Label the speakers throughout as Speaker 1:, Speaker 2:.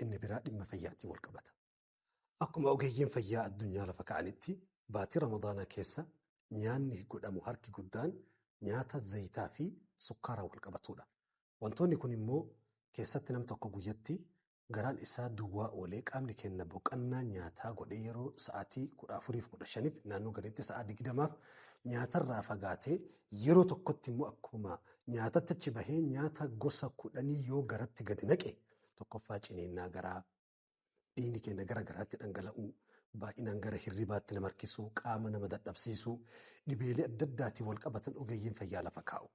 Speaker 1: Inni biraa dhimma fayyaatiin wal qabata. Akkuma ogeeyyiin fayyaa addunyaa lafa ka'anitti baatii Ramadaanaa keessa nyaanni godhamu harki guddaan nyaata zayitaa fi sukkaaraan wal qabatudha. Wantoonni kun immoo keessatti nam tokko guyyatti garaan isaa duwwaa oolee qaamni keenya boqonnaa nyaataa godhee yeroo sa'aatii 14:15 naannoo gaditti sa'aa 20 nyaatarraa fagaatee yeroo tokkotti immoo akkuma nyaatatti achi bahee nyaata gosa 10 yoo garatti gadi naqe tokkoffaa ciniinnaa garaa dhiigni keenya gara garaatti dhangala'uu baay'inaan gara hirribaatti nama harkisuu qaama nama dadhabsiisuu dhibeelee adda addaatiin wal qabatan ogeeyyiin fayyaa lafa kaa'u.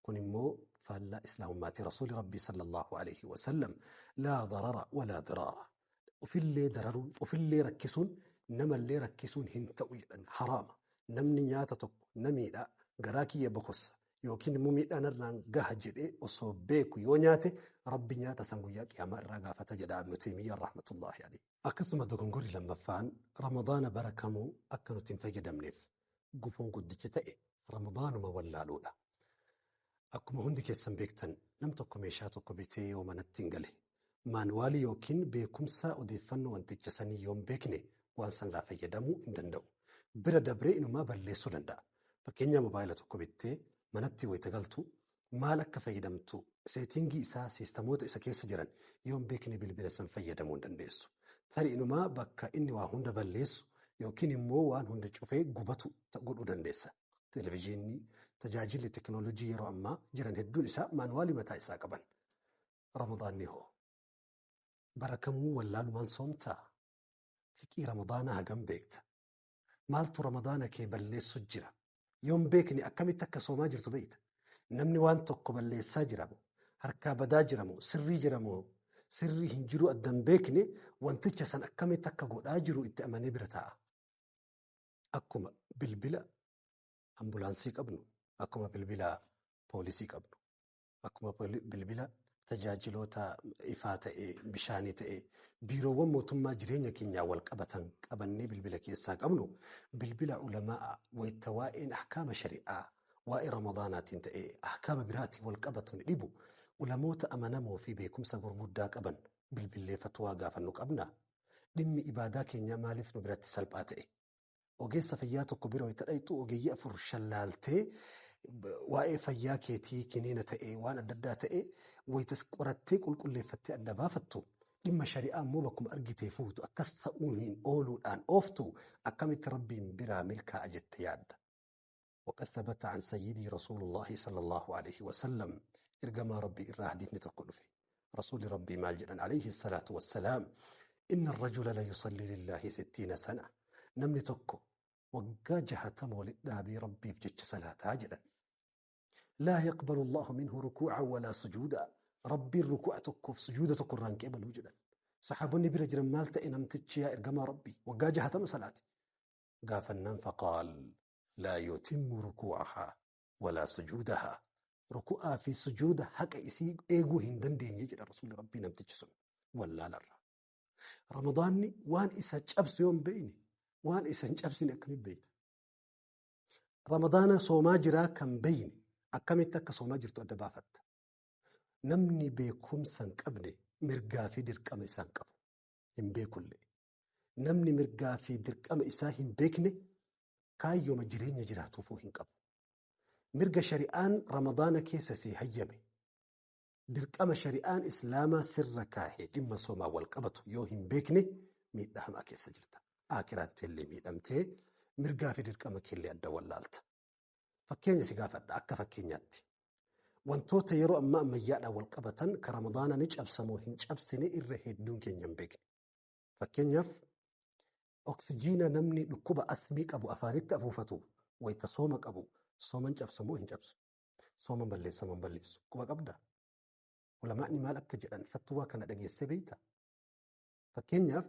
Speaker 1: Kun immoo faallaa islaamummaati. Rasuulli Rabbii sallallahu alaihi wasallam laa darara walaa diraara. Ofillee dararuun, ofillee rakkisuun, namallee rakkisuun hin ta'u jedhan haraama. Namni nyaata tokko na miidhaa garaa kiyya bokossa yookiin immoo miidhaan irraan gaha jedhee osoo beeku yoo nyaate Rabbi nyaata san guyyaa qiyaamaa irraa gaafata jedha Ibnu Taymiyyaan rahmatullahi alayhi. Akkasuma dogongorri lammaffaan Ramadaana bara kamuu akka nuti hin fayyadamneef gufuun guddicha ta'e Ramadaanuma wallaaluudha. Akkuma hundi keessan beektan nam tokko meeshaa tokko bitee yoo manatti hin gale maanuwaalii yookiin beekumsa odeeffannoo wanticha sanii yoo hin beekne waan sanarraa fayyadamuu hin danda'u. Bira dabree inumaa balleessuu danda'a. Fakkeenyaaf mobaayila tokko bittee manatti wayita galtu maal akka fayyadamtu seetingii isaa siistamoota isa keessa jiran yoo hin beekne bilbila san fayyadamuu hin dandeessu. Tarii inumaa bakka inni waa hunda balleessu yookiin immoo waan hunda cufee gubatu godhuu dandeessa. Televezyiinii tajaajilli teekinooloojii yeroo ammaa jiran hedduun isaa maanuwaalii mataa isaa qaban. Ramadaanni hoo? Bara kamuu wallaalumaan soomtaa? Fiqii Ramadaanaa hagam beekta? Maaltu Ramadaana kee balleessu jira? Yoo hin beekne akkamitti akka soomaa jirtu beekta? Namni waan tokko balleessaa jira moo? Harkaa badaa jira moo? Sirrii jira moo? Sirrii hin jiru adda hin beekne wanticha san akkamitti akka godhaa jiru itti amanee bira taa'a. Akkuma bilbila ambulaansii qabnu, akkuma bilbila poolisii qabnu, akkuma bilbila tajaajiloota ifaa ta'e, bishaanii ta'e, biiroowwan mootummaa jireenya keenyaa wal qabatan qabannee bilbila keessaa qabnu, bilbila ulamaa wayita waa'een ahkaama shari'aa, waa'ee Ramadaanaatiin ta'e, ahkaama biraatiin wal qabatu ni dhibu. Ulamoota amanamoo fi beekumsa gurguddaa qaban bilbillee fatwaa gaafannu qabna. Dhimmi ibaadaa keenyaa maaliif nu biratti salphaa ta'e? Ogeessa fayyaa tokko bira wayita dhayxu ogeeyyii 4 shallaaltee waa'ee fayyaa keetii kiniina ta'e waan adda addaa ta'e wayitas qorattee qulqulleeffattee adda baafattu dhimma shari'aa immoo bakkuma argitee fuutu akkas ta'uu hin ooluudhaan ooftu akkamitti rabbiin biraa milkaa'a jette yaadda. وقد ثبت عن سيدي رسول الله صلى الله عليه وسلم إرجما ربي إرى حديثني تقول فيه رسول ربي مال عليه الصلاة والسلام إن الرجل لا يصلي لله 60 سنة نمني تكو وقا جهتم ولدابي ربي في جج صلاة عجلا لا يقبل الله منه ركوعا ولا سجودا ربي الركوع تكو في سجودة قرآن كيبل وجدا صحابني برجل مالت إن أمتتشيا إرجما ربي وقا جهتم صلاتي قافنن فقال لا يتم ركوعها ولا سجودها ركوعها في سجودة حق إسي إيغو هندن دين يجد رسول ربي نمتجسن ولا لرا رمضاني وان إسا جبس يوم بيني وان إسا جبسني أكمل بيت رمضان صوما جرا كم بيني أكمل تك صوما جرتو أدبافت نمني بيكم سنقبني مرقا في درقم إسان قبو إن بيكولي نمني مرقا في درقم إساهن بيكني kaayyoo jireenya jiraatuufuu hin qabu. Mirga shari'aan Ramadaana keessa si hayyame. Dirqama shari'aan Islaamaa sirra kaahee dhimma soomaa wal qabatu yoo hin beekne miidhaa hamaa keessa jirta. Akiraatti illee miidhamtee mirgaa fi dirqama keellee adda wallaalta. Fakkeenya si gaafadha akka fakkeenyaatti. Wantoota yeroo ammaa ammayyaadhaan wal qabatan ka Ramadaana ni cabsamoo hin cabsine irra hedduun keenya hin beekne. Fakkeenyaaf oksijiina namni dhukkuba asmii qabu afaanitti afuufatu wayita sooma qabu sooman cabsamoo hin cabsu. Sooman balleessu hin balleessu. Quba qabda. Ulamaa'ni maal akka jedhan fatwaa kana dhageessee beekta. Fakkeenyaaf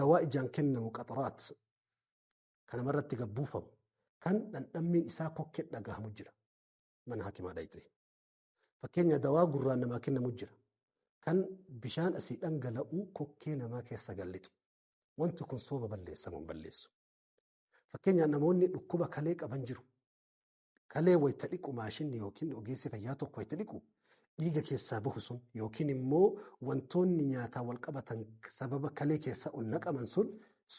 Speaker 1: dawaa ijaan kennamu qaxaraat kan namarratti gabbuufamu kan dhandhammiin isaa kokkee dhagahamu jira. Mana hakimaa dhayxee. Fakkeenya dawaa gurraan namaa kennamu jira. Kan bishaan asii dhangala'uu kokkee namaa keessa gallixu. Wanti kun sooma balleessamu hin balleessu. Fakkeenyaaf namoonni dhukkuba kalee qaban jiru. Kalee wayita dhiqu maashinni yookiin ogeessi fayyaa tokko wayita dhiqu Dhiiga keessaa bahu sun yookiin immoo wantoonni nyaataa wal qabatan sababa kalee keessa ol naqaman sun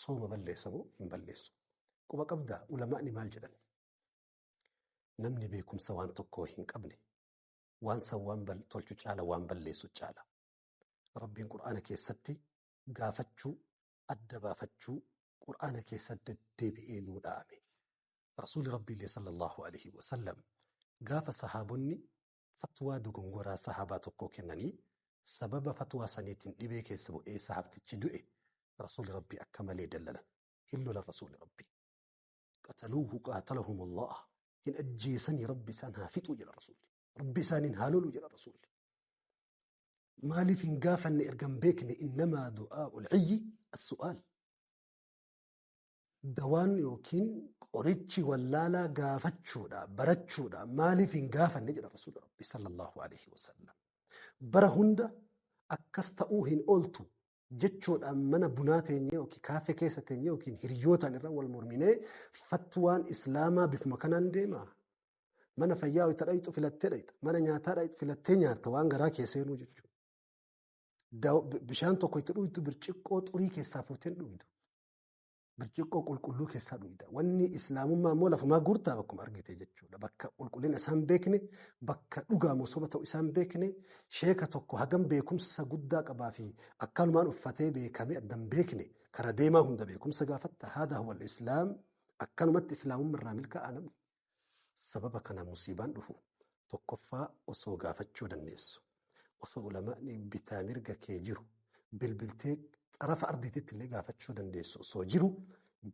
Speaker 1: sooma balleessa moo hin balleessu? Quba qabdaa ulamaa'ni maal jedhan? Namni beekumsa waan tokkoo hin qabne waan san waan tolchu caala waan balleessu caala. Rabbiin Qur'aana keessatti gaafachuu, adda baafachuu Qur'aana keessatti deddeebi'ee nuu dhaame. Rasuulli Rabbiillee sallallahu alaihi wasallam gaafa sahaabonni fatwaa dogongoraa sahaabaa tokkoo kennanii sababa fatwaa saniitiin dhibee keessa bu'ee sahaabtichi du'e Rasuulli Rabbii akka malee dallalan. Hin lolan Rasuulli Rabbii. Qataluuhu qaatalahumullah. Hin ajjeesanii Rabbi isaan haa fixuu jedha Rasuulli. Rabbi isaaniin haa lolu jedha Rasuulli. Maaliif hin gaafanne erga hin beekne innamaa du'aa'ul ciyyi as-su'aal. Dawaan yookiin qorichi wallaalaa gaafachuudha, barachuudha. Maaliif hin gaafanne jedha Rasuulli Rabbi sallallahu alaihi wasallam. Bara hunda akkas ta'uu hin ooltu jechuudhaan mana bunaa teenyee yookiin kaafee keessa teenyee yookiin hiriyootaan irra wal morminee fatwaan islaamaa bifuma kanaan deema. Mana fayyaa wayita dhayxu filattee dhayxa. Mana nyaataa dhayxu filattee nyaatta waan garaa kee seenuu jechuudha. Bishaan tokko itti dhuytu birciqqoo xurii keessaa fuuteen dhuydu. Birciqqoo qulqulluu keessaa dhuyda. Wanni islaamummaa immoo lafumaa guurtaa bakkuma argite jechuudha. Bakka qulqullina isaan beekne, bakka dhugaamu soba ta'u isaan beekne, sheeka tokko hagam beekumsa guddaa qabaa fi akkanumaan uffatee beekamee addan beekne kara deemaa hunda beekumsa gaafatta. Haadha huwal islaam akkanumatti islaamummaa irraa milkaa'aa namni. Sababa kana musiibaan dhufu tokkoffaa osoo gaafachuu dandeessu. Osoo ulamaa'ni bitaa mirga kee jiru bilbiltee xarafa ardiititti illee gaafachuu dandeessu osoo jiru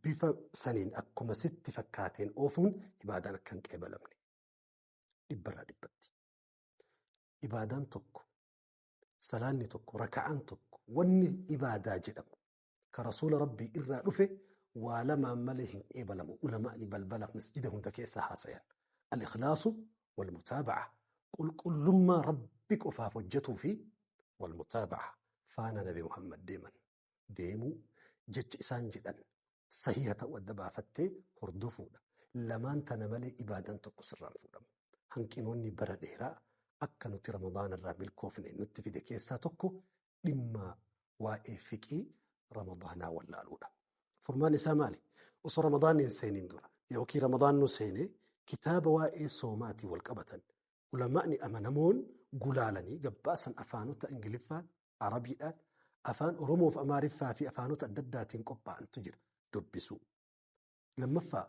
Speaker 1: bifa saniin akkuma sitti fakkaateen oofuun ibaadaan akka hin qeebalamne. Dhibbarraa dhibbatti. Ibaadaan tokko, salaanni tokko, raka'aan tokko, wanni ibaadaa jedhamu ka rasuula Rabbii irraa dhufe waa lamaan malee hin qeebalamu. Ulamaa'ni balbala masjida hunda keessa haasayan. Al-ikhlaasu wal-mutaaba'a. Qulqullummaa Rabbi qofaaf hojjetuu fi wal-mutaaba'a. Faana Nabi Muhammad deeman. Deemuu jecha isaan jedhan sahiha ta'uu adda baafattee hordofuudha. Lamaan tana malee ibaadaan tokko sirraan fuudhamu. Hanqinoonni bara dheeraa akka nuti Ramadaana irraa milkoofne nutti fide keessaa tokko dhimma waa'ee fiqii Ramadaanaa wallaaluudha. Furmaan isaa maali? Osoo Ramadaanni hin seeniin dura yookiin Ramadaan nu seenee kitaaba waa'ee soomaatiin wal qabatan ulamaa'ni amanamoon gulaalanii gabbaasan afaanota Ingiliffaan, Arabiidhaan, afaan Oromoof Amaariffaa fi afaanota adda addaatiin qophaa'antu jira dubbisuu. Lammaffaa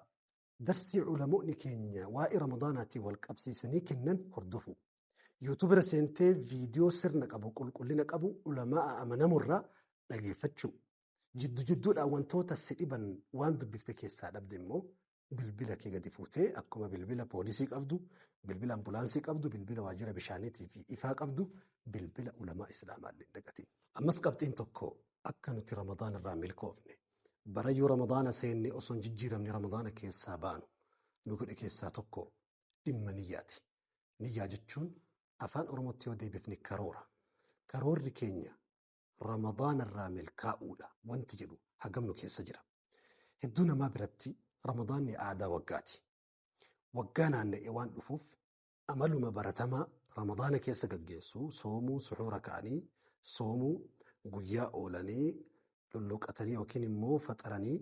Speaker 1: darsii ulamoonni keenya waa'ee Ramadaanaatiin wal qabsiisanii kennan hordofuu. Yuutuubira seentee viidiyoo sirna qabu qulqullina qabu ulamaa amanamurraa dhageeffachuu. Jiddu jidduudhaan wantoota si dhiban waan dubbifte keessaa dhabde immoo bilbila kee gadi fuutee akkuma bilbila poolisii qabdu, bilbila ambulaansii qabdu, bilbila waajjira bishaaniitii fi ifaa qabdu, bilbila ulamaa islaamaa illee dagatiin. Ammas qabxiin tokko akka nuti Ramadaana irraa milkoofne barayyuu Ramadaana seenne osoo hin jijjiiramne Ramadaana keessaa baanu nu godhe keessaa tokko dhimma niyyaati. Niyyaa jechuun afaan Oromootti yoo deebifne karoora. Karoorri keenya Ramadaana irraa milkaa'uudha wanti jedhu hagam nu keessa jira. Hedduu namaa biratti Ramadaanni aadaa waggaati. Waggaa naanna'ee waan dhufuuf amaluma baratamaa Ramadaana keessa gaggeessuu, soomuu, suxuura ka'anii, soomuu, guyyaa oolanii, lulluqatanii yookiin immoo faxaranii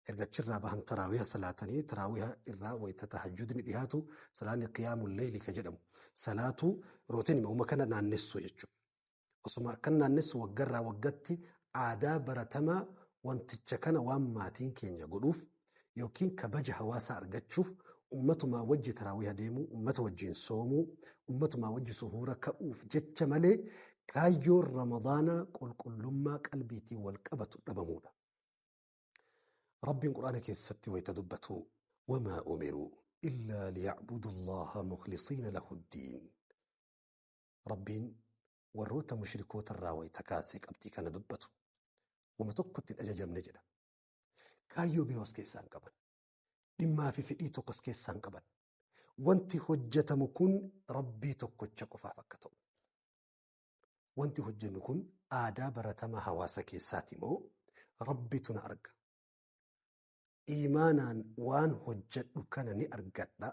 Speaker 1: erga achirraa bahan taraawiha salaatanii taraawiha irraa wayita tahajjudni dhiyaatu salaanni qiyaamul leyli ka jedhamu salaatu rootiin uuma kana naannessuu jechuudha. Osuma akkan naannessu waggarraa waggatti aadaa baratamaa wanticha kana waan maatiin keenya godhuuf yookiin kabaja hawaasaa argachuuf ummatumaa wajji taraawiha deemuu, ummata wajjin soomuu, ummatumaa wajji suhuura ka'uuf jecha malee kaayyoon Ramadaanaa qulqullummaa qalbiitiin wal qabatu dhabamuudha. Rabbiin Quraana keessatti wayita dubbatu wamaa umiruu illaa liyacbudu Allaha mukhlisiina lahu ddiin. Rabbiin warroota mushrikoota irraa wayita kaasee qabxii kana dubbatu wama tokkotti hin ajajamne jedha. Kaayyoo biroos keessaa hin qaban. Dhimmaa fi fedhii tokkos keessaa hin qaban. Wanti hojjetamu kun Rabbii tokkocha qofaaf akka ta'u. Wanti hojjennu kun aadaa baratamaa hawaasa keessaati moo Rabbitu na arga. Iimaanaan waan hojjedhu kana ni argadha.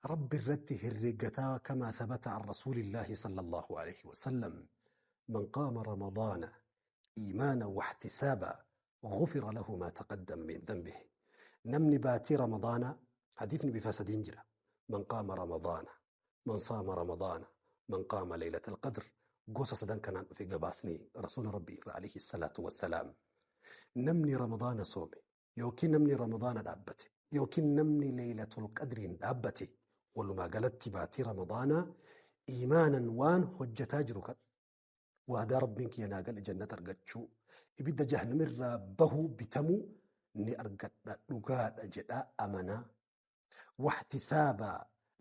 Speaker 1: Rabbi irratti herreeggataa kamaa thabata an rasuulillaahi sallallahu alayhi wasallam man qaama ramadaana iimaana waxtisaaba gufira lahu maa taqaddama min dhanbih. Namni baatii ramadaana hadiifni bifa sadiin jira. Man qaama ramadaana, man saama ramadaana, man qaama leylata alqadr, gosa sadan kanaan dhufe gabaasni rasuula rabbii irra alayhi salaatu wassalaam. Namni ramadaana soome yookiin namni ramadaana dhaabbate yookiin namni leeylatul qadriin dhaabbate, walumaa galatti baatii ramadaanaa iimaanan waan hojjetaa jiru kan waadaa rabbiin kiyya naa gale jannata argachuu, ibidda jahannamirraa bahuu bitamuu ni argadha dhugaadha jedhaa amanaa, waxtisaabaa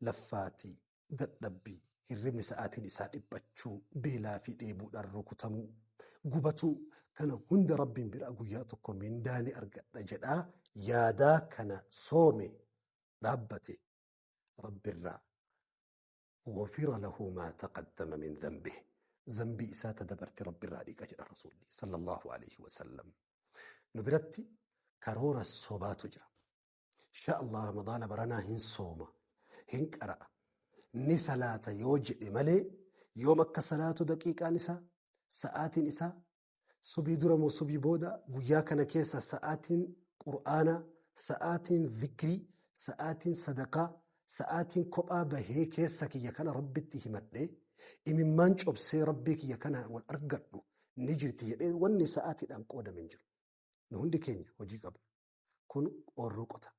Speaker 1: laffaatii dadhabbii hirribni sa'aatiin isaa dhiphachuu, beelaa fi dheebuudhaan rukutamuu, gubatuu kana hunda rabbiin biraa guyyaa tokko mindaa ni argadha jedhaa yaadaa kana soome dhaabbate, rabbirraa غفر له ما تقدم من ذنبه، ذنبي isaa dabarte rabbirraa dhiqa jedha rasuulli sallallahu alaihi wasallam. Nu biratti karoora sobaatu jira. Insha Allah ramadaana baranaa hin sooma, hin qara'a, ni salaata yoo jedhe malee yoom akka salaatu, daqiiqaan isaa, sa'aatiin isaa, subii dura moo subii booda, guyyaa kana keessa sa'aatiin qur'aanaa, sa'aatiin zikrii, sa'aatiin sadaqaa, sa'aatiin kophaa bahee keessa kiyya kana rabbitti himadhee imimmaan cobsee rabbii kiyya kana wal argadhu ni jirti jedhee wanni sa'aatiidhaan qoodame hin jiru. Nu hundi keenya hojii qabna. Kun oorruu qota.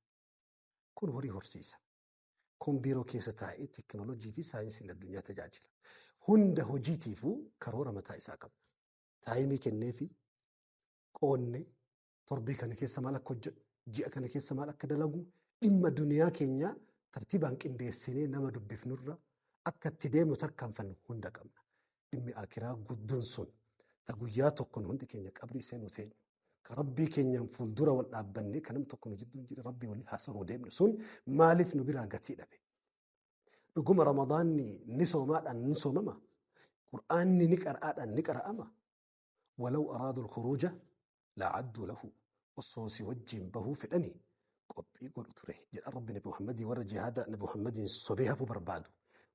Speaker 1: Kun horii horsiisa. Kun biiroo keessa taa'ee teekinooloojii fi saayinsiin addunyaa tajaajila. Hunda hojiitiifuu karoora mataa isaa qaba. Taayimii kenneefi qoonne torbii kana keessa maal akka hojjedhu, ji'a kana keessa maal akka dalagu, dhimma duniyaa keenyaa tartiibaan qindeessinee nama dubbifnurra akka itti deemnu tarkaanfannu hunda qabna. Dhimmi akiraa guddoon sun ta guyyaa tokkoon hundi keenya qabrii seenuu teenyu. Ka rabbii keenyaan fuuldura wal dhaabbannee kan nam tokko nu jidduu jiru rabbii waliin haasa'uu deemnu sun maaliif nu biraa gatii dhabe? Dhuguma ramadaanni ni soomaadhaan ni soomama. Qur'aanni ni qara'aadhaan ni qara'ama. Walaw araadu al-khuruuja la'adduu lahu, osoo si wajjin bahuu fedhanii qophii godhu ture jedha rabbi Nabi Muhammadii warra jihaada Nabi Muhammadiin sobee hafuu barbaadu.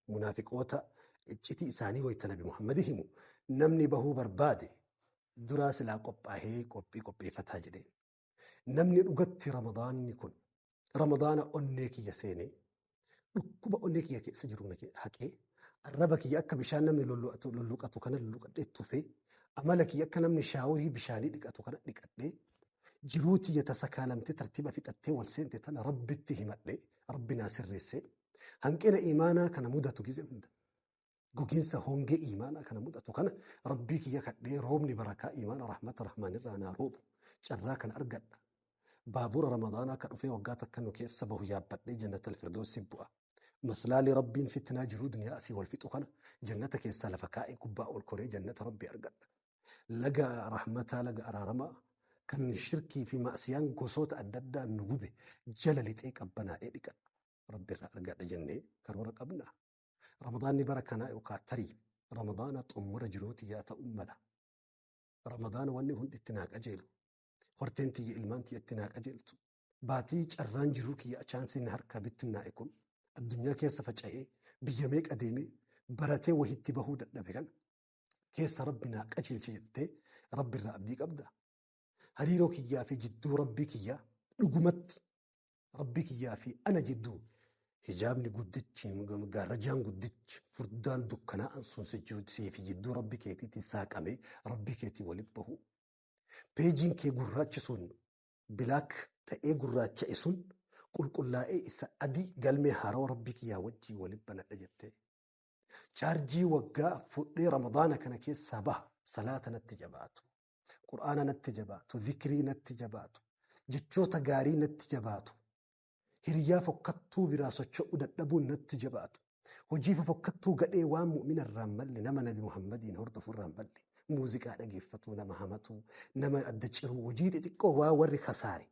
Speaker 1: Munaafiqoota iccitii isaanii wayita Nabi Muhammadi himu namni bahuu barbaade duraa silaa qophaa'ee qophii qopheeffataa jedhee. Namni dhugatti ramadaanni kun ramadaana onnee kiyya seenee dhukkuba onnee kiyya keessa jiru haqee, arraba kiyya akka bishaan namni lulluqatu kana lulluqadhee tufee, amala kiyya akka namni shaaworii bishaanii dhiqatu kana dhiqadhee, jiruu tiyya tasakaalamtee tartiiba fixattee wal seente tana rabbitti himadhee rabbi naa sirreessee, hanqina imaanaa kana mudatu gizee hunda gogiinsa hongee imaanaa kana mudatu kana rabbii kiyya kadhee roobni barakaa imaana rahmata rahmaanirraa naa roobu carraa kana argadha. Baabura ramadaanaa akka dhufee waggaa takka nu keessa bahu yaabbadhee jannata alfirdoosi bu'a. Maslaalii rabbiin fitnaa jiruu duniyaa asii wal fixu kana jannata keessaa lafa kaa'ee gubbaa ol koree jannata rabbii argadha. Laga rahmataa, laga araaramaa kan shirkii fi maasiyaan gosoota adda addaa nu gube jala lixee qabbanaa'ee dhiqadha. Rabbiirraa argadha jennee karoora qabna. Ramadaanni bara kanaa yookaan tarii ramadaana xumura jiruuti yaa ta'u mala. Ramadaana wanni hundi itti naa qajeelu. Horteen tiyya ilmaan tiyya itti naa qajeeltu. Baatii carraan jiruu kiyya chaansiin harkaa bittinnaa'e kun addunyaa keessa faca'ee biyya meeqa deemee baratee wahitti bahuu dadhabe kana keessa rabbi naa qajeelche jettee rabbiirraa abdii qabda. Hariiroo kiyyaa fi jidduu rabbii kiyyaa dhugumatti rabbii kiyyaa fi ana jidduu hijaabni guddichi, gaarrajaan guddichi, furdaan dukkanaa'an sun si fi jidduu rabbii keetiitti saaqamee rabbii keetii waliin bahu. Peejiin kee gurraachi sun black ta'ee gurraacha'e sun qulqullaa'ee isa adii galmee haarawaa rabbii kiyyaa wajjii waliin banadha jettee. Chaarjii waggaa fudhee ramadaana kana keessaa baha, salaata natti jabaatu, qur'aana natti jabaatu, zikrii natti jabaatu, jechoota gaarii natti jabaatu, hiriyaa fokkattuu biraa socho'uu dadhabuun natti jabaatu, hojii fokkattuu gadhee waan mu'mina irraa hin malle, nama Nabi Muhammadiin hordofu irraa hin malle, muuziqaa dhageeffatu, nama hamatu, nama adda ciruu, hojii xixiqqoo waa warri kasaare,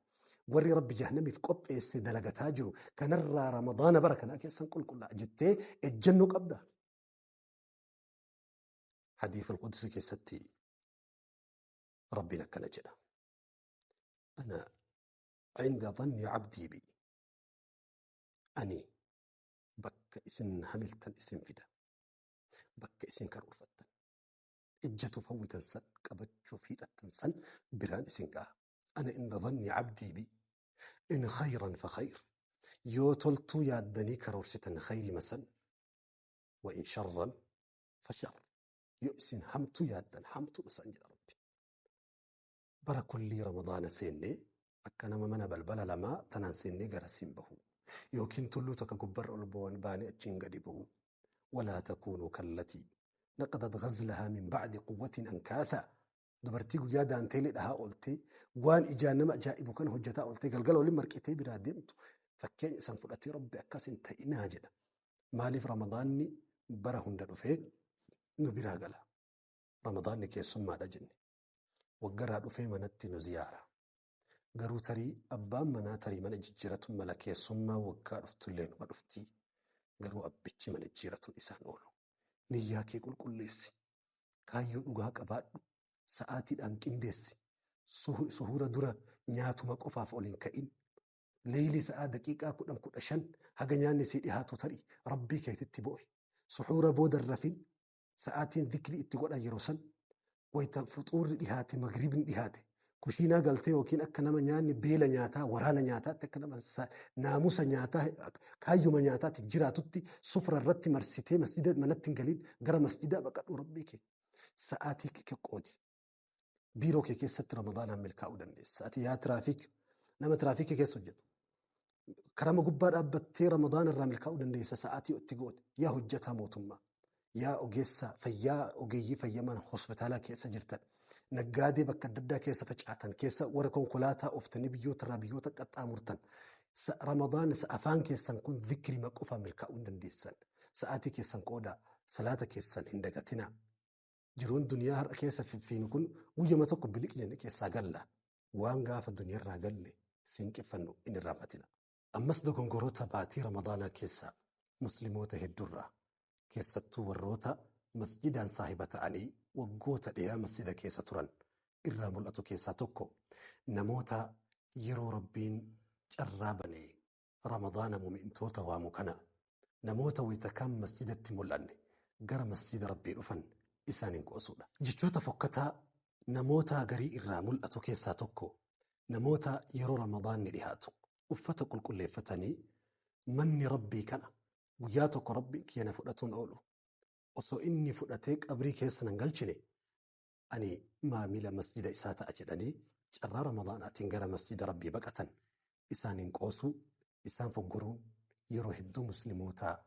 Speaker 1: warri rabbi jahannamiif qopheesse dalagataa jiru kanarraa ramadaana bara kanaa keessan qulqullaa'a jettee ejjennoo qabda. Hadiisa al-Qudsi keessatti rabbiin akkana jedha. أنا عند ظن عبدي بي. Ani bakka Bakka isin hamiltan isin fida. Bakka isin karoorfattan. Ijjatuuf hawwitan san qabachuuf hiixattan san biraan isin ga'a. Ana inda dhanni cabdii bi. In khayran fa khayr. Yoo toltuu yaaddanii karoorsitan khayrima san. Wa in sharran fa shar. Yoo isin hamtuu yaaddan hamtuuma san jedha Rabbi. Bara kullii Ramadaana seennee akka nama mana balbala lamaa tanaan seennee gara siin bahu. Yookiin tulluu takka gubbarra ol ba'an baanee achiin gadi bu'u. Walaa takuunuu kallatii naqadat ghazlahaa min ba'di quwwatin ankaatha. Dubartii guyyaa daanteelee dhahaa ooltee waan ijaan nama ajaa'ibu kana hojjetaa ooltee galgala waliin marqitee biraa deemtu fakkeenya isan fudhatee Rabbi akkas hin ta'inaa jedha. Maaliif Ramadaanni bara hunda dhufee nu biraa gala? Ramadaanni keessummaadha jenne. Waggaraa dhufee manatti nu ziyaara. Garuu tarii abbaan manaa tarii mana jijjiiratu mala keessummaa waggaa dhuftullee numa dhufti. Garuu abbichi mana jijjiiratu isaan oolu. Niyyaa kee qulqulleessi. Kaayyoo dhugaa qabaadhu. Sa'aatiidhaan qindeessi. Suhuura dura nyaatuma qofaaf ol hin ka'in. Leeyli sa'aa daqiiqaa 10 15 haga nyaanni sii dhihaatu tarii rabbii keetitti bo'e. Suhuura booda hin rafin. Sa'aatiin dhikrii itti godhan yeroo san. Wayita fuxuurri dhihaate magribni dhihaate. Kushiinaa galtee yookiin akka nama nyaanni beela nyaataa waraana nyaataatti akka nama naamusa nyaataa kaayyuma nyaataatiif jiraatutti sufra irratti marsitee masjida manatti hin galiin gara masjidaa baqadhu rabbii kee. Sa'aatii kee qoodi. Biiroo kee keessatti Ramadaanaan milkaa'uu dandeessa. Ati yaa tiraafiik nama tiraafiikii keessa hojjetu. Karama gubbaa dhaabbattee Ramadaana irraa milkaa'uu dandeessa sa'aatii itti goote. Yaa hojjetaa mootummaa. Yaa ogeessa fayyaa ogeeyyii fayyaman hospitaalaa keessa jirtan. Naggaadee bakka adda addaa keessa facaatan keessa warra konkolaataa ooftanii biyyoota irraa biyyoota qaxxaamurtan. Ramadaan afaan keessan kun dhikrima qofa milkaa'uu hin dandeessan. Sa'aatii keessan qoodaa salaata keessan hin dagatinaa. Jiruun duniyaa har'a keessa fiffiinu kun guyyama tokko biliq jennee keessaa galla. Waan gaafa duniyaarraa galle siinqiffannu hin irraanfatina. Ammas dogongoroota baatii Ramadaanaa keessaa musliimoota hedduurraa keessattuu warroota masjidaan saahiba ta'anii waggoota dheeraa masjida keessa turan irraa mul'atu keessaa tokko namoota yeroo Rabbiin carraa banee Ramadaana mu'mintoota waamu kana namoota wayita kaan masjidatti mul'anne gara masjida Rabbii dhufan isaan hin qoosudha. Jechoota fokkataa namoota garii irraa mul'atu keessaa tokko namoota yeroo Ramadaanni dhihaatu uffata qulqulleeffatanii manni Rabbii kana guyyaa tokko Rabbi kiyya na fudhatuun oolu. Osoo inni fudhatee qabrii keessa nan galchine ani maamila masjida isaa ta'a jedhanii carraa Ramadaanaatiin gara masjida Rabbii baqatan isaaniin qoosuu isaan foggoruun yeroo hedduu musliimoota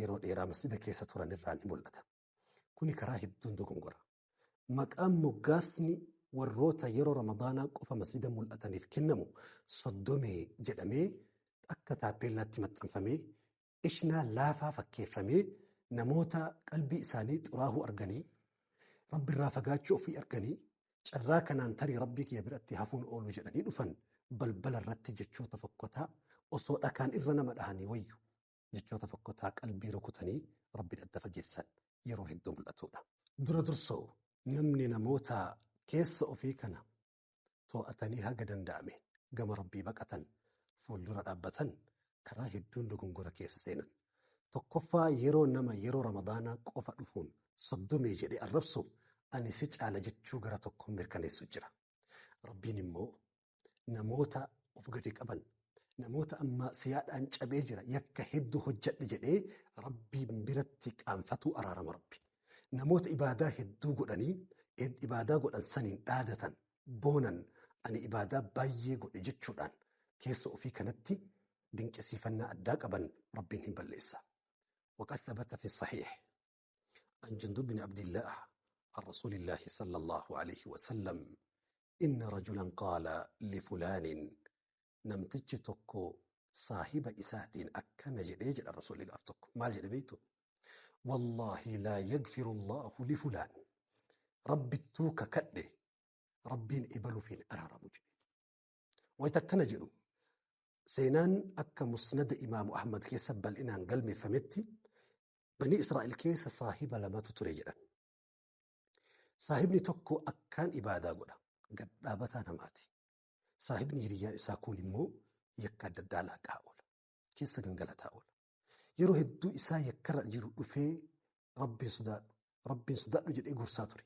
Speaker 1: yeroo dheeraa masjida keessa turan irraa ni mul'ata. Kuni karaa hedduun dogongora. Maqaan moggaasni warroota yeroo Ramadaanaa qofa masjida mul'ataniif kennamu soddomee jedhamee akka taappeellaatti maxxanfamee ishnaa laafaa fakkeeffamee namoota qalbii isaanii xuraahuu arganii Rabbi irraa fagaachuu ofii arganii carraa kanaan tarii Rabbii kiyya biratti hafuun oolu jedhanii dhufan balbala irratti jechoota fokkotaa osoo dhakaan irra nama dhahanii wayyu jechoota fokkotaa qalbii rukutanii Rabbiin adda fageessan yeroo hedduu mul'atudha. Dura dursoo namni namoota keessa ofii kana to'atanii haga danda'ame gama Rabbii baqatan fuuldura dhaabbatan karaa hedduun dogongora keessa seenan. Tokkoffaa yeroo nama yeroo Ramadaanaa qofa dhufuun soddomee jedhee arrabsu ani si caala jechuu gara tokkoon mirkaneessu jira. Rabbiin immoo namoota of gadi qaban namoota amma siyaadhaan cabee jira yakka hedduu hojjedhe jedhee Rabbiin biratti qaanfatuu araarama Rabbi. Namoota ibaadaa hedduu godhanii ibaadaa godhan saniin dhaadatan boonan ani ibaadaa baay'ee godhe jechuudhaan keessa ofii kanatti dinqisiifannaa addaa qaban Rabbiin hin balleessa. وقد ثبت في الصحيح عن جندب بن عبد الله عن رسول الله صلى الله عليه وسلم إن رجلا قال لفلان namtichi tokko saahiba isaatiin akkana jedhee jedha rasuulli gaaf tokko maal jedhe beektu wallaahi laa yagfiru allaahu lifulaan rabbittuu kakadhe rabbiin ebaluuf hin araaramu jedhe wayita akkana jedhu seenaan akka musnada imaamu ahmad keessa bal'inaan galmeeffametti banii israa'el keessa saahiba lamatu ture jedhan saahibni tokko akkaan ibaadaa godha gadhaabataa namaati. Saahibni hiriyyaan isaa kun immoo yakka adda addaa laaqaa oola. Keessa gangalataa oola. Yeroo hedduu isaa yakkarra jiru dhufee Rabbiin sodaadhu, Rabbiin sodaadhu jedhee gorsaa ture.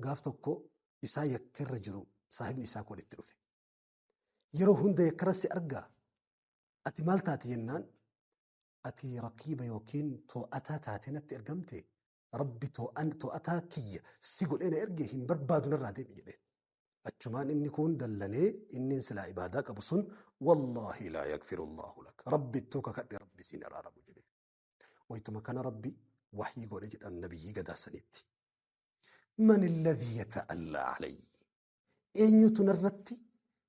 Speaker 1: Gaaf tokko isaa yakkarra jiru saahibni isaa kun itti dhufe. Yeroo hunda yakkarra si argaa ati maal taate jennaan ati raqiiba yookiin to'ataa taatee natti ergamte Rabbi to'ataa kiyya si godhee na erge hin barbaadu narraa deemi jedheen. Achumaan inni kun dallanee inni silaa ibaadaa qabu sun wallaahi laa yaghfiru Allahu lak Rabbi ittoo kakadhe Rabbi siin araaramu jedhe. Wayituma kana Rabbi wahyii godhe jedhan nabiyyii gadaasanitti. Man alladhii yata'allaa alayyi eenyutu narratti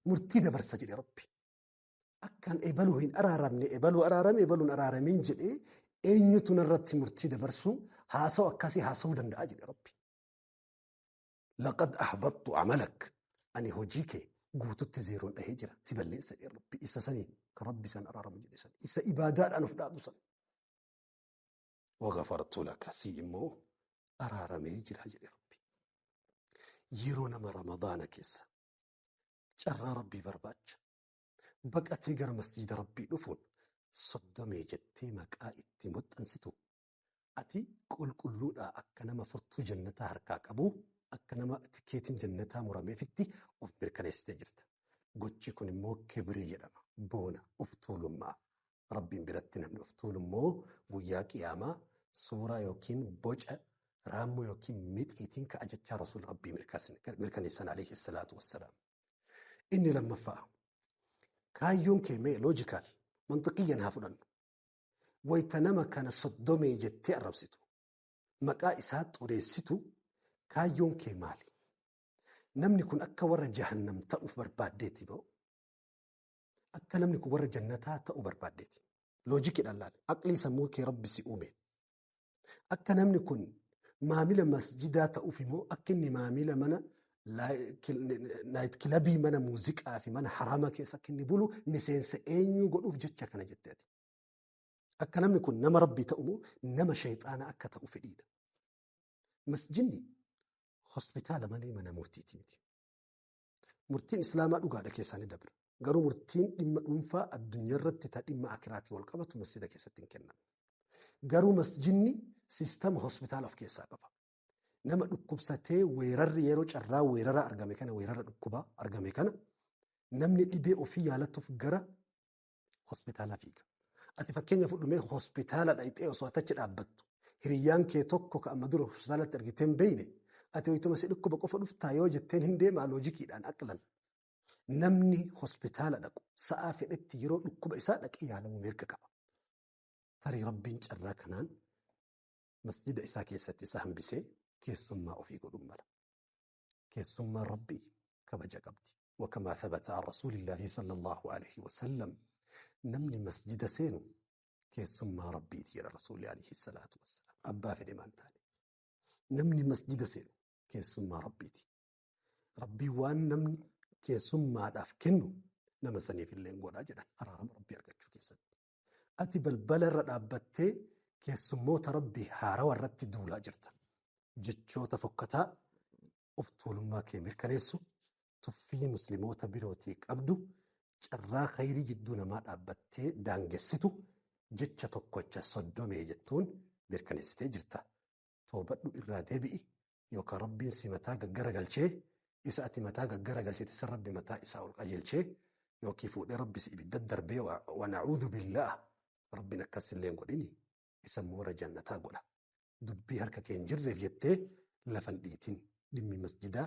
Speaker 1: murtii dabarsa jedhe Rabbi. Akkaan ebaluu hin araaramne ebaluu araarame ebaluu hin araaramin jedhee eenyutu narratti murtii dabarsuu haasa'u akkasii haasa'uu danda'a jedhe Rabbi. Laqad ahbattu amalak ani hojii kee guututti zeeroon dhahee jira si balleessa jedhe Rabbi isa saniin kan Rabbi san araaramu jedhe san isa ibaadaadhaan of dhaadu san. Wagafartu laka si immoo araaramee jira jedhe Rabbi. Yeroo nama Ramadaana keessa carraa Rabbii barbaacha baqatee gara masjiida Rabbii dhufuun soddomee jettee maqaa itti maxxansitu ati qulqulluudhaa akka nama furtuu jannataa harkaa qabu akka nama tikeetiin jannataa murameefitti of mirkaneessitee jirta. Gochi kun immoo kibrii jedhama. Boona of tuulummaa. Rabbiin biratti namni of tuulu immoo guyyaa qiyaamaa suuraa yookiin boca raammoo yookiin mixiitiin ka'a jechaa rasuul Rabbii mirkaneessan alayhi salaatu wassalaam. Inni lammaffaa kaayyoon kee mee logical mantiqiyyan haa fudhannu. Wayita nama kana soddomee jettee arrabsitu maqaa isaa xureessitu kaayyoon kee maali? Namni kun akka warra jahannam ta'uuf barbaaddeeti moo? Akka namni kun warra jannataa ta'uu barbaaddeeti. Loojikiidhaan laale. Aqlii sammuu kee Rabbi si uume. Akka namni kun maamila masjidaa ta'uuf immoo akka inni maamila mana night clubii mana muuziqaa fi mana haraama keessa akka inni bulu miseensa eenyuu godhuuf jecha kana jetteeti. Akka namni kun nama Rabbii ta'u moo nama shayxaana akka ta'u fedhiidha. Masjidni hospitaala malee mana murtiiti miti. Murtiin Islaamaa dhugaadha keessaa ni dabra. Garuu murtiin dhimma dhuunfaa addunyaa irratti ta dhimma akiraatii wal qabatu masjida keessatti hin kennamu. Garuu masjidni siistama hospitaala of keessaa qaba. Nama dhukkubsatee weerarri yeroo carraa weerara argame kana weerara dhukkubaa argame kana namni dhibee ofii yaalatuuf gara hospitaalaa fiiga. Ati fakkeenya fudhumee hospitaala dhaqxee osoo achi dhaabbattu hiriyyaan kee tokko ka amma dura hospitaalatti argitee hin beekne ati wayituma si dhukkuba qofa dhuftaa yoo jetteen hin deemaa loojikiidhaan aqlan. Namni hospitaala dhaqu sa'aa fedhetti yeroo dhukkuba isaa dhaqee yaalamuu mirga qaba. Tarii Rabbiin carraa kanaan masjida isaa keessatti isa hambisee keessummaa ofii godhuun mala. Keessummaan Rabbii kabaja qabdi. Wakamaa thabata an rasuulillaahi sallallahu alaihi wasallam namni masjida seenu keessummaa Rabbiiti jedha rasuulli alaihi salaatu wassalaam. Abbaa fedhe maan taane. Namni masjida seenu keessummaa Rabbiiti. Rabbii waan namni keessummaadhaaf kennu nama saniif illee godhaa jedhan araarama Rabbii argachuu keessatti. Ati balbala irra dhaabbattee keessummoota Rabbii haarawa irratti duulaa jirta. Jechoota fokkataa of tuulummaa kee mirkaneessu tuffii musliimoota birootii qabdu carraa khayrii jidduu namaa dhaabbattee daangessitu jecha tokkocha soddomee jettuun mirkaneessitee jirta. Toobadhu irraa deebi'i yookaan Rabbiin si mataa gaggara galchee isa ati mataa gaggara galchite isa Rabbi mataa isaa ol qajeelchee yookiin fuudhee Rabbi si ibidda darbee wa na'uudhu billaah Rabbiin akkas illee hin godhini isa immoo warra jannataa godha. Dubbii harka kee hin jirreef jettee lafa hin dhiitin. Dhimmi masjidaa,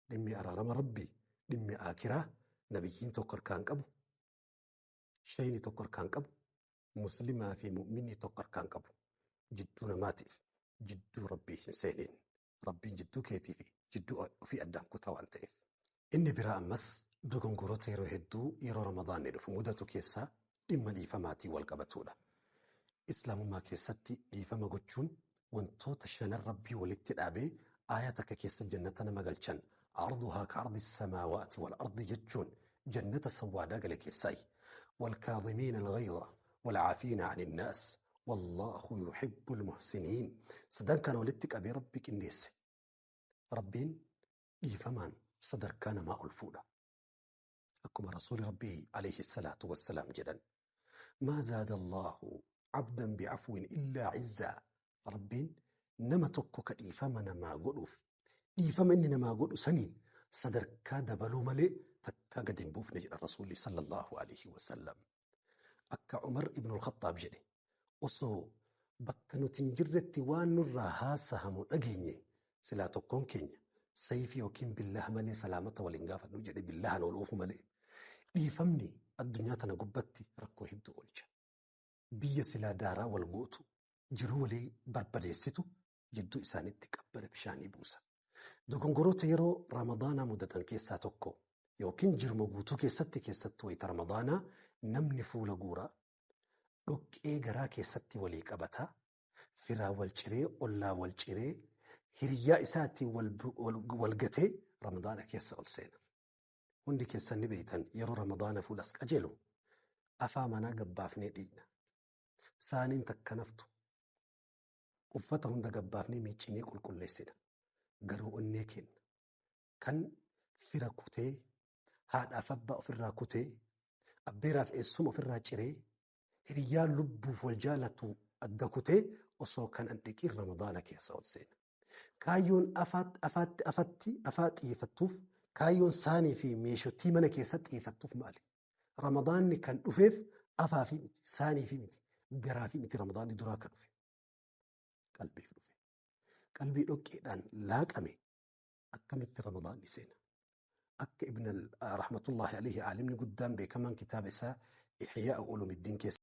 Speaker 1: dhimmi araarama Rabbii, dhimmi aakiraa nabiyyiin tokko harkaan qabu, shayni tokko harkaan qabu, muslimaa fi mu'minni tokko harkaan qabu. Jidduu namaatiif jidduu Rabbii hin seenin. Rabbiin jidduu keetii fi jidduu ofii addaan kutaa waan ta'eef. Inni biraa ammas dogongoroota yeroo hedduu yeroo Ramadaanni dhufu mudatu keessaa dhimma dhiifamaatiin wal qabatudha. Islaamummaa keessatti dhiifama gochuun wantoota shanan Rabbii walitti dhaabee aaya takka keessa jannata nama galchan arduhaa ka ardi samaawaati wal ardi jechuun jannata sawwaadaa gale keessaayi. والكاظمين الغيظ والعافين عن الناس والله يحب المحسنين. Sadan kana walitti qabee Rabbi qindeesse. Rabbiin dhiifamaan sadarkaa namaa ol fuudha. Akkuma rasuuli Rabbii alayhi salaatu wassalaam jedhan. ما زاد الله Abdan bi'afwin illaa izzaa. Rabbiin nama tokko ka dhiifama namaa godhuuf dhiifama inni namaa godhu saniin sadarkaa dabaluu malee takkaa gadi hin buufne jedha Rasuulli sallallahu alaihi wasallam. Akka Umar ibn al-Khattaab jedhe, osoo bakka nuti hin jirretti waan nurraa haasahamu dhageenye, silaa tokkoon keenya sayfii yookiin billaha malee salaamata waliin gaafadhu jedhe, billahan ol oofu malee. Dhiifamni addunyaa tana gubbatti rakkoo hedduu oolcha. Biyya silaa daaraa wal gootu, jiruu walii barbadeessitu jidduu isaaniitti qabbana bishaanii buusa. Dogongoroota yeroo Ramadaanaa mudatan keessaa tokko, yookiin jirma guutuu keessatti, keessattuu wayita Ramadaanaa, namni fuula guuraa, dhoqqee garaa keessatti walii qabataa, firaa wal ciree, ollaa wal ciree, hiriyyaa isaatiin wal gatee Ramadaana keessa ol seena. Hundi keessan ni beektan, yeroo Ramadaana fuulas qajeelu afaa manaa gabbaafnee dhiina. Saaniin takka naftu. Uffata hunda gabbaafnee miiccinee qulqulleessina. Garuu onnee keenya kan fira kutee, haadhaaf abbaa ofirraa kutee, abbeeraaf eessuma ofirraa ciree, hiriyyaa lubbuuf wal jaalatu adda kutee, osoo kan an dhiqiin Ramadaana keessa ol seena. Kaayyoon afaatti afatti afaa xiyyeeffattuuf, kaayyoon saanii fi meeshotii mana keessatti xiyyeeffattuuf maali? Ramadaanni kan dhufeef afaa fi miti, saanii fi miti, garaa fi miti. Ramadaanni duraa kan dhufe qalbiif dhufe. Qalbii dhoqqeedhaan laaqame akkamitti Ramadaanni seena? Akka Ibn rahmatullahi alayhi, aalimni guddaan beekamaan, kitaaba isaa Ihyaa Ulumuddin keessa